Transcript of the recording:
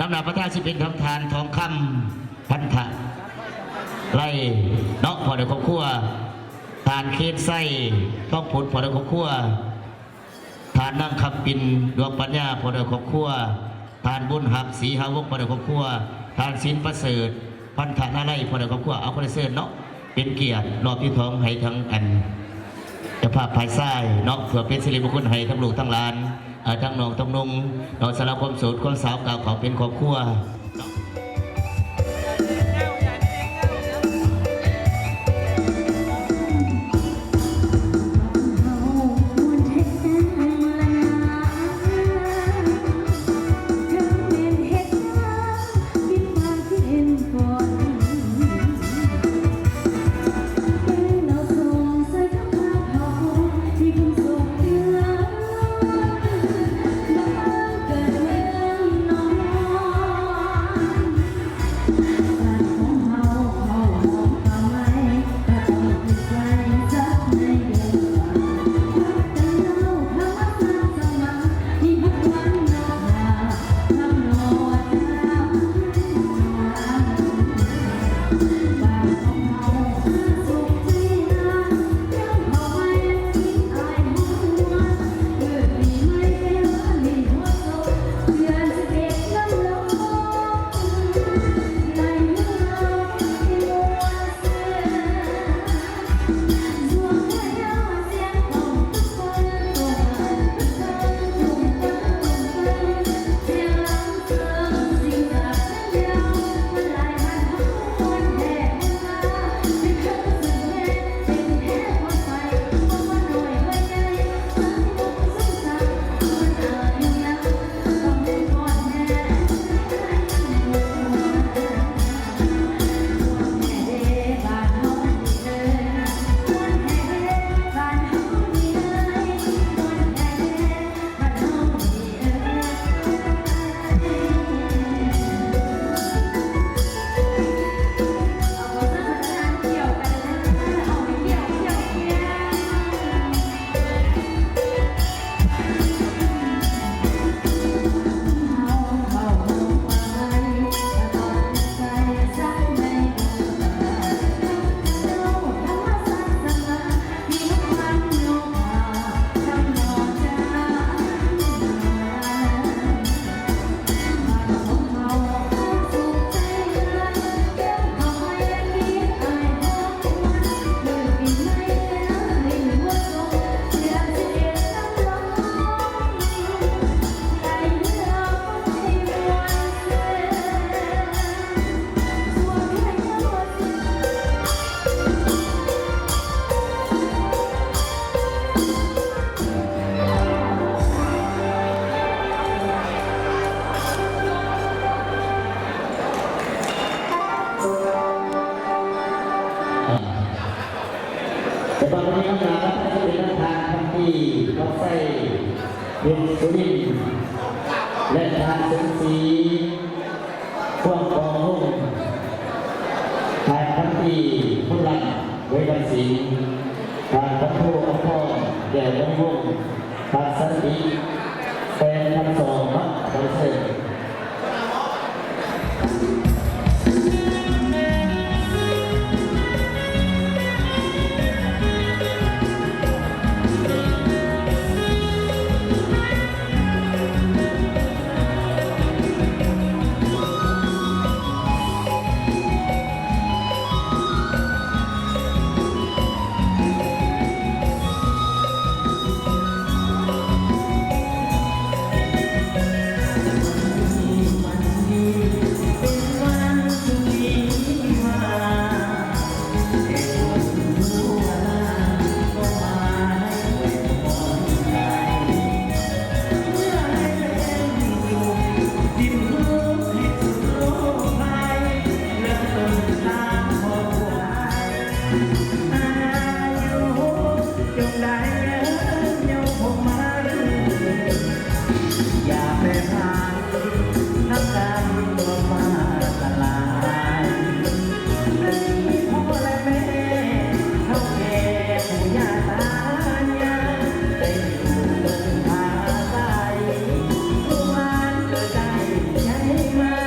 ນຳໜ້າປະທານຊິເປັນທາງທ່ານທອງຄຳ ພັນທະໄລເນາະ ພ້ອມດ້ວຍຄອບຄົວ, ທ່ານເຄນໄຊ ທອງຜົນ ພ້ອມດ້ວຍຄອບຄົວ, ທ່ານນາງຄຳປິ່ນ ດວງປັນຍາ ພ້ອມດ້ວຍຄອບຄົວ, ທ່ານບຸນຮັບ ສີຫາວົງ ພ້ອມດ້ວຍຄອບຄົວ, ທ່ານສິນປະເສີດ ພັນທະນາໄລ ພ້ອມດ້ວຍຄອບຄົວ. ເອົາ ຂໍເຊີນເນາະ ເປັນກຽດຮອບທີສອງໃຫ້ທາງອັນເຈົ້າພາບຝ່າຍຊາຍເນາະ ເພື່ອເປັນສິລິມຸງຄຸນໃຫ້ທັງລູກທັງຫຼານ ເອີ ທັງນ້ອງທັງນຸ່ງເນາະ ສຳລັບຄວາມໂສດຄວາມສາວ ກ້າວເຂົ້າເປັນຄອບຄົວ. ສະບາຍດີ ນຳໜ້າປະທານຊິເປັນທ່ານ ພັນຕີ ວັດໄຊ ເພັດສຸລິນ ແລະ ທ່ານ ສົມສີ ພວງກອງວົງ, ທ່ານ ພັນຕີ ບຸນລັດ ເວວັນສິງ, ທ່ານ ພັນໂທ ອຳພອນ ແກ້ວມະນີວົງ, ທ່ານ ສັນຕິ ແປນພັນສອງ ເນາະ ຂໍເຊີນ. ມາ